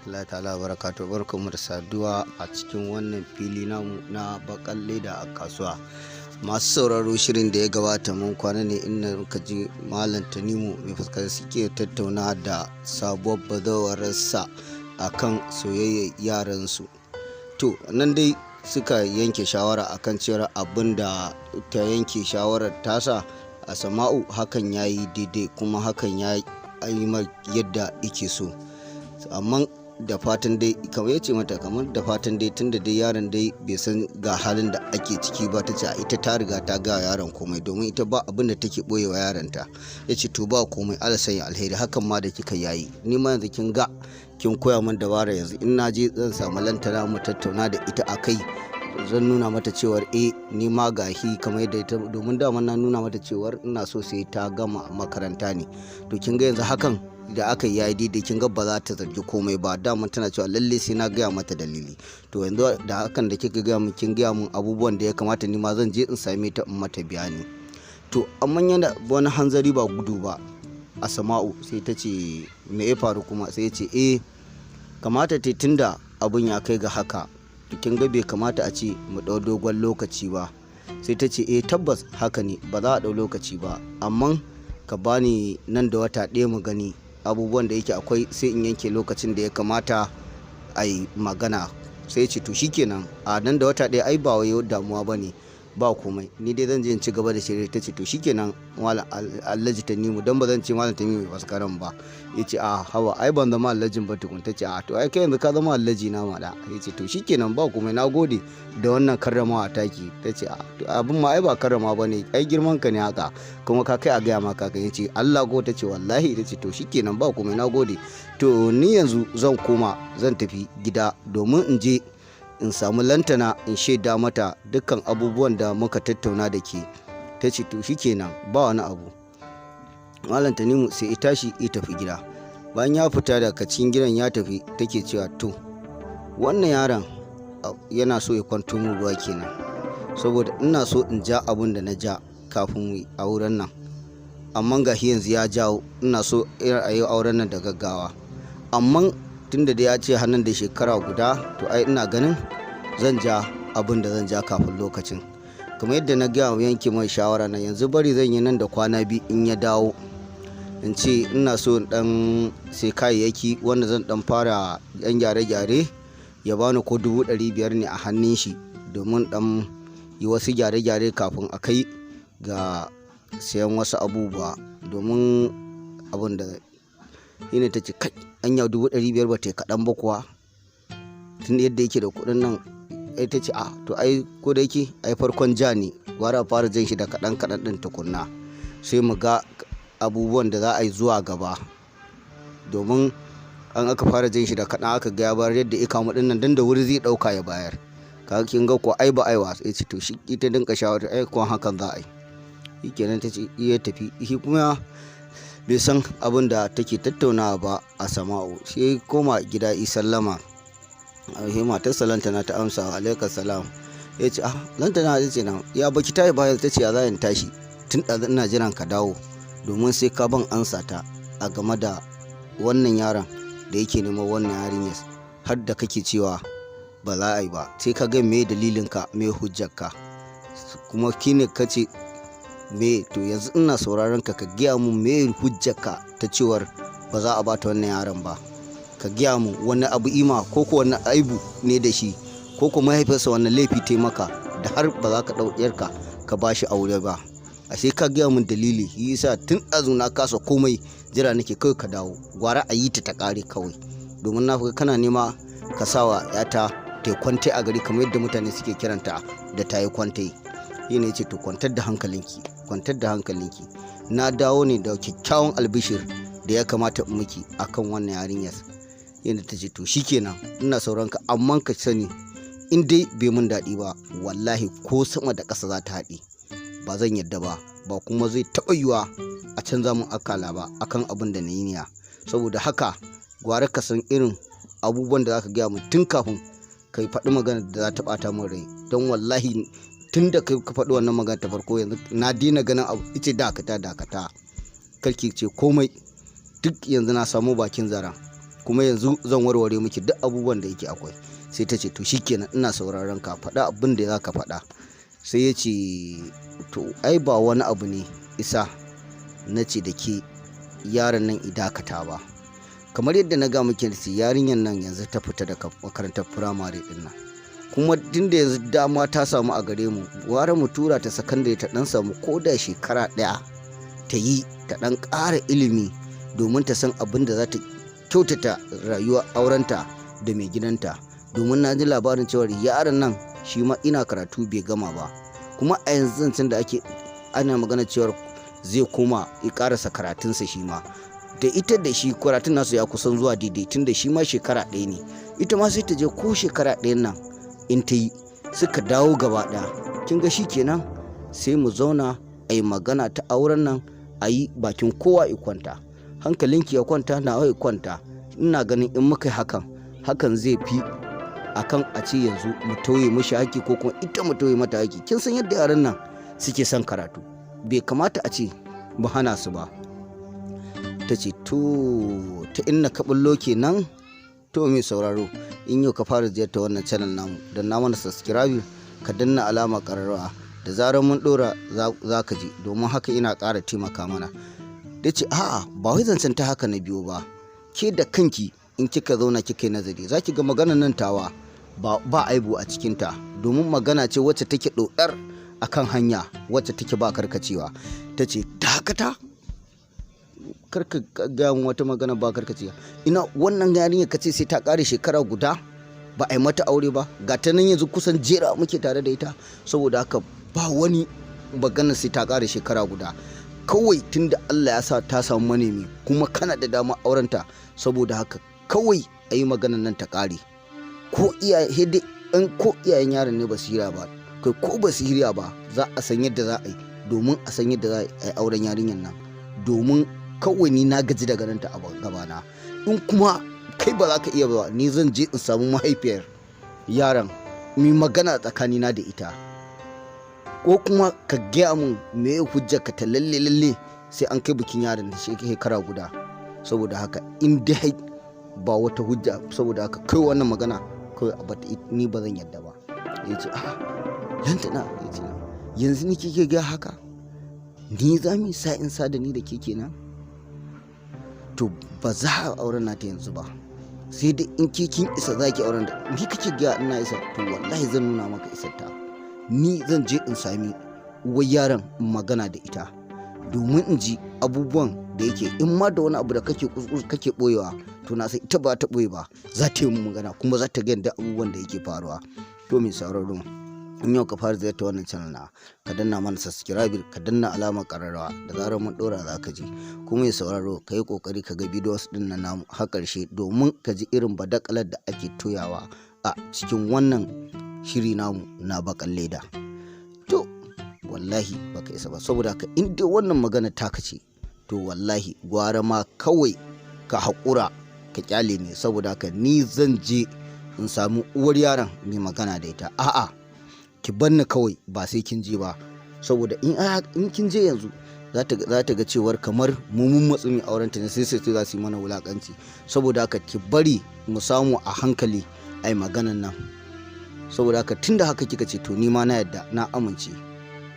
Rahmatullahi ta'ala wa barakatuh. Barkanmu da saduwa a cikin wannan fili namu na bakan leda a kasuwa. Masu sauraro, shirin da ya gabata mun kwana ne inda muka ji Malam Tanimu mai fuskar suke tattauna da sabuwar bazawararsa akan soyayyar yaransu. To nan dai suka yanke shawara akan cewar abin da ta yanke shawarar tasa a Sama'u hakan ya yi daidai, kuma hakan ya yi yadda yake so. Amma da fatan dai, kamar ya ce mata, kamar da fatan dai tunda dai yaron dai bai san ga halin da ake ciki ba. Ta ce ita ta riga ta ga yaron komai, domin ita ba abin da take boye wa yaronta. Ya ce to ba komai, Allah sanya alheri, hakan ma da kika yayi. Ni ma yanzu kin ga kin koya min dabara, yanzu in na je zan samu Lantana mu tattauna da ita akai. Zan nuna mata cewar eh, ni ma gahi kamar yadda ita, domin dama na nuna mata cewar ina so sai ta gama makaranta ne. To kin ga yanzu hakan da aka yi yayi daidai, kin ga ba za ta zargi komai ba. Dama tana cewa lalle sai na gaya mata dalili. To yanzu da hakan da kika gaya min, kin gaya min abubuwan da ya kamata, ni ma zan je in same ta in mata bayani. To amma yana wani hanzari ba gudu ba, Asama'u sai ta ce me ya faru kuma? Sai ya ce eh, kamata ta tunda abun ya kai ga haka, to kin ga bai kamata a ce mu ɗau dogon lokaci ba. Sai ta ce eh, tabbas haka ne, ba za a ɗau lokaci ba, amma ka bani nan da wata 1 mu gani abubuwan da yake akwai, sai in yanke lokacin da ya kamata a yi magana. Sai ce to shikenan, a nan da wata 1 ai ba wai damuwa ba ne, ba komai, ni dai zan je in ci gaba da shirye. Ta ce to shikenan Malam Alhaji Tanimu, don ba zan ce Malam Tanimu mai faskaran ba. Ya ce a hawa, ai ban zama alhajin ba tukun. Ta ce a to ai kai yanzu ka zama alhaji na maɗa. Ya ce to shikenan, ba komai, na gode da wannan karramawa taki. Ta ce a to abin ma ai ba karrama ba ne, ai girman ka ne haka, kuma ka kai a gaya maka ka. Ya ce Allah ko? Ta ce wallahi. Ta ce to shikenan, ba komai, na gode. To ni yanzu zan koma, zan tafi gida domin in je in samu Lantana in shaida mata dukkan abubuwan da muka tattauna da ke. Ta ce to shikenan, ba wani abu. Malam Tanimu sai ya tashi ya tafi gida. Bayan ya fita daga cikin gidan ya tafi, take cewa to wannan yaron yana so ya kwanto min ruwa kenan, saboda ina so in ja abun da na ja kafin auren nan, amma ga yanzu ya jawo ina so a yi auren nan da gaggawa. Amma tunda da ya ce hannun da shekara guda, to ai ina ganin zan ja abin da zan ja kafin lokacin, kamar yadda na gaya yanke mai shawara na yanzu. Bari zan yi nan da kwana 2 in ya dawo, in ce ina so in dan sai kayayyaki wanda zan dan fara yan gyare-gyare, ya bani ko 500,000 ne a hannun shi domin dan yi wasu gyare-gyare kafin a kai ga sayan wasu abubuwa, domin abin da shine. Ta ce kai, anya 500,000 ba ta yi kaɗan ba kuwa, tun yadda yake da kuɗin nan? Ai ta ce a to ai ko da yake ai farkon ja ne, gwara fara jan shi da kaɗan kaɗan ɗin tukunna, sai mu ga abubuwan da za a yi zuwa gaba. Domin an aka fara jan shi da kaɗan, aka ga ya bayar yadda ya kamu ɗin nan, dan da wuri zai ɗauka ya bayar. Ka kin ga ko ai ba ai wasa. Ya ce to shi ita dinka shawara, ai ko hakan za a yi, shikenan. Ta ce ya tafi, shi kuma bai san abin da take tattaunawa ba a Sama'u. Sai koma gida yi sallama, sai matarsa Lantana ta amsa, alaikar salam. Ya ce ah, Lantana. Ta ce nan ya baki tayi baya? Ta ce ya za tashi, tun ɗazu ina jiran ka dawo, domin sai ka ban ansa ta a game da wannan yaron da yake neman wannan yarinyar, har da kake cewa ba za a yi ba. Sai ka ga me dalilinka, me hujjarka, kuma kine ka ce me. To yanzu ina sauraron ka, ka gaya mun me hujjarka ta cewar ba za a bata wannan yaron ba. Ka gaya mun wani abu ima ko ko wani aibu ne da shi, ko ko mahaifinsa wani laifi taimaka da har ba za ka ɗau ɗiyarka ka ba shi aure ba? Ashe ka gaya mun dalili. Yasa tun ɗazu na kasa komai, jira nake kawai ka dawo, gwara a yi ta ta ƙare kawai, domin na fi kana nema ka sawa yata ta kwantai a gari, kamar yadda mutane suke kiranta da ta yi kwantai. Shi ne ce to kwantar da hankalinki, kwantar da hankalinki, na dawo ne da kyakkyawan albishir da ya kamata in miki akan wannan yarinyar. Yadda ta ce to shikenan, ina sauran ka, amma ka sani in dai bai mun daɗi ba, wallahi ko sama da ƙasa za ta haɗe, ba zan yadda ba, ba kuma zai taɓa yiwa a canza mun akala ba akan abin da na yi niyya. Saboda haka gwara ka san irin abubuwan da za ka gaya mun tun kafin ka faɗi magana da za ta ɓata min rai, don wallahi tun da ka faɗi wannan magana ta farko, yanzu na daina ganin abu. Ice dakata, dakata, karki ce komai, duk yanzu na samu bakin zaren. Kuma yanzu zan warware miki duk abubuwan da yake akwai. Sai ta ce, "To shikenan, ina sauraron ka, faɗa abin da za ka faɗa." Sai ya ce, "To ai ba wani abu ne isa na ce da ke yaron nan idakata ba. Kamar yadda na ga muke, yarinyar nan yanzu ta fita daga makarantar firamare din nan, kuma tun da yanzu dama ta samu a gare mu, gwara mu tura ta sakandare ta dan samu ko da shekara ɗaya ta yi, ta dan ƙara ilimi domin ta san abin da za ta kyautata rayuwar aurenta da mai gidanta. Domin na ji labarin cewar yaron nan shi ma ina karatu bai gama ba, kuma a yanzu zancen da ake ana magana cewar zai koma ya karasa karatunsa shi ma. Da ita da shi karatun nasu ya kusan zuwa daidai, tun da shi ma shekara ɗaya ne, ita ma sai ta je ko shekara ɗayan nan in ta yi suka dawo gaba ɗaya. Kin ga shi kenan, sai mu zauna a yi magana ta auren nan, a yi bakin kowa ya kwanta, hankalinki ya kwanta, nawa ya kwanta. Ina ganin in muka yi hakan, hakan zai fi akan a ce yanzu mu tauye mishi haƙƙi ko kuma ita mu tauye mata haƙƙi. Kin san yadda yaran nan suke son karatu, bai kamata a ce mu hana su ba." Ta ce, "To ta inna ka bullo kenan." To mai sauraro, in yau ka fara ziyarta wannan channel namu, don na mana subscribe, ka danna alama ƙararrawa, da zarar mun ɗora za ka ji, domin haka ina ƙara taimaka mana. Da ce, "A'a, ba wai zancen ta haka na biyo ba. Ke da kanki in kika zauna kika yi nazari, za ki ga maganar nan tawa ba aibu a cikinta, domin magana ce wacce take ɗoɗar a kan hanya wacce take ba karkacewa." Ta ce, "Dakata, karka gaya min wata magana ba karkacewa. Ina wannan yarinya ka ce sai ta ƙare shekara guda ba a yi mata aure ba? Ga ta nan yanzu kusan jera muke tare da ita. Saboda haka ba wani magana sai ta ƙare shekara guda. Kawai tunda Allah ya sa ta samu manemi kuma kana da dama aurenta, saboda haka kawai a yi maganan nan ta ƙare. Ko iyaye in ko iyayen yaron ne basira ba kai, ko basira ba, za a san yadda za a yi domin a san yadda za a yi auren yarinyar nan, domin kawai ni na gaji da ganin ta a gabana. In kuma kai ba za ka iya ba, ni zan je in samu mahaifiyar yaron mi magana tsakanina da ita, ko kuma ka gaya mun me ya hujjar ka ta lalle lalle sai an kai bikin yaron da shekara guda. Saboda haka in dai ba wata hujja, saboda haka kai wannan magana kawai a bata, ni ba zan yadda ba." Ya ce, "A Lantana," ya ce, "yanzu ni kike ga haka? Ni za mu sa in sa da ni da ke kenan? To ba za a auren nata yanzu ba, sai dai in ke kin isa za ki auren da ni." "Kake ga ina isa? To wallahi zan nuna maka isar ta. Ni zan je in sami uwar yaron in magana da ita domin in ji abubuwan da yake. In ma da wani abu da kake kake boyewa, to na san ita ba ta boye ba, za ta yi mun magana kuma za ta ga yadda abubuwan da yake faruwa." To mai sauraro, in yau ka fara ziyarta wannan channel na, ka danna mana subscribe, ka danna alamar kararrawa, da zarar mun dora za ka ji. Kuma ya sauraro, ka yi kokari ka ga videos din nan namu har karshe domin ka ji irin badakalar da ake toyawa a cikin wannan shiri namu na Bakan Leda. "To wallahi baka isa ba. Saboda haka in dai wannan magana taka ce, to wallahi gwara ma kawai ka haƙura ka kyale ni. Saboda haka ni zan je in samu uwar yaron mai magana da ita." "A'a, ki banni kawai, ba sai kin je ba, saboda in kin je yanzu za ta ga cewar kamar mu mun matsu mai aurenta ne, sai sai za su yi mana wulakanci. Saboda haka ki bari mu samu a hankali ai maganan nan. Saboda haka tunda haka kika ce, to ni ma na yadda, na amince,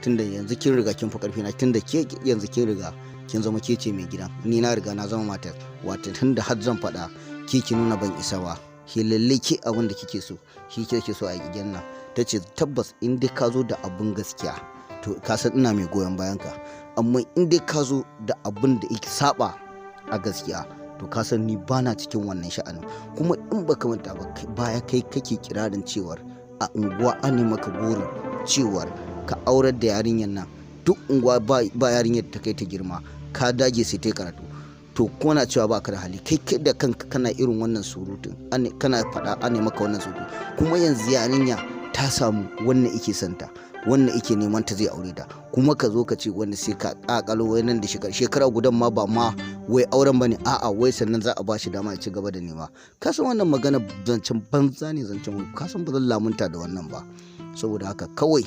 tunda yanzu kin riga kin fi karfi na, tunda ke yanzu kin riga kin zama ke ce mai gidan, ni na riga na zama matar. Wato tunda har zan faɗa ke ki nuna ban isa ba, ke lalle ke abin da kike so shi kike so a gidan nan." Ta ce, "Tabbas, in dai ka zo da abin gaskiya, to ka san ina mai goyon bayan ka. Amma in dai ka zo da abin da yake saba a gaskiya, to ka san ni bana cikin wannan sha'anin. Kuma in baka manta ba, baya kai kake kirarin cewar a unguwa an maka burin cewar ka aurar da yarinyar nan. Duk unguwa ba yarinyar ta kai ta girma, ka dage sai ta karatu. To ko na cewa ba ka da hali, kai kai da kanka kana irin wannan surutun, kana faɗa an maka wannan surutu. Kuma yanzu yarinya ta samu wannan ike santa, wannan ike neman ta zai aure ta, kuma ka zo ka ce wanda sai ka kakalo wai nan da shekara shekara gudan ma, ba ma wai auren bane, a'a, wai sannan za a ba shi dama ya ci gaba da nema. Ka san wannan magana zancen banza ne, zancen ka san ba zan lamunta da wannan ba. Saboda haka kawai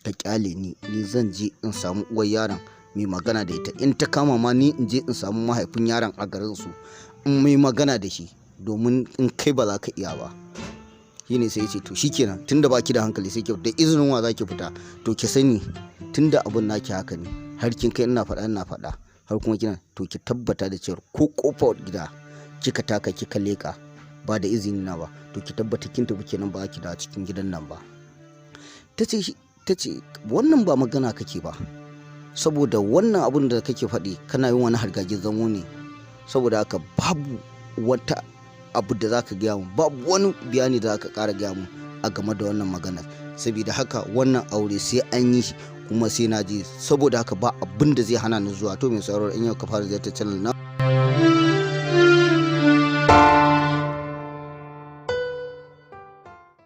ka kyale ni, ni zan je in samu uwar yaron mai magana da ita. In ta kama ma ni in je in samu mahaifin yaron a garin su in mai magana da shi." Domin in kai ba za ka iya ba. Shine sai ya ce, "To shikenan, tunda baki da hankali, sai ki da izinin wa zaki fita? To ki sani, tunda abun naki haka ne, har kin kai ina faɗa ina faɗa, har kuma kina, to ki tabbata da cewa ko kofar gida kika taka kika leka ba da izini na ba, to ki tabbata kin tafi kenan, ba ki da cikin gidan nan ba." Ta ce, "Wannan ba magana kake ba, saboda wannan abun da kake faɗi kana yin wani hargagin zamo ne. Saboda haka babu wata abu da zaka gaya mu, babu wani bayani da zaka ƙara gaya mu a game da wannan maganar. Saboda haka wannan aure sai an yi shi, kuma sai na je. Saboda haka ba abin da zai hana ni zuwa." To mai sauraro, in yau ka fara ziyartar channel na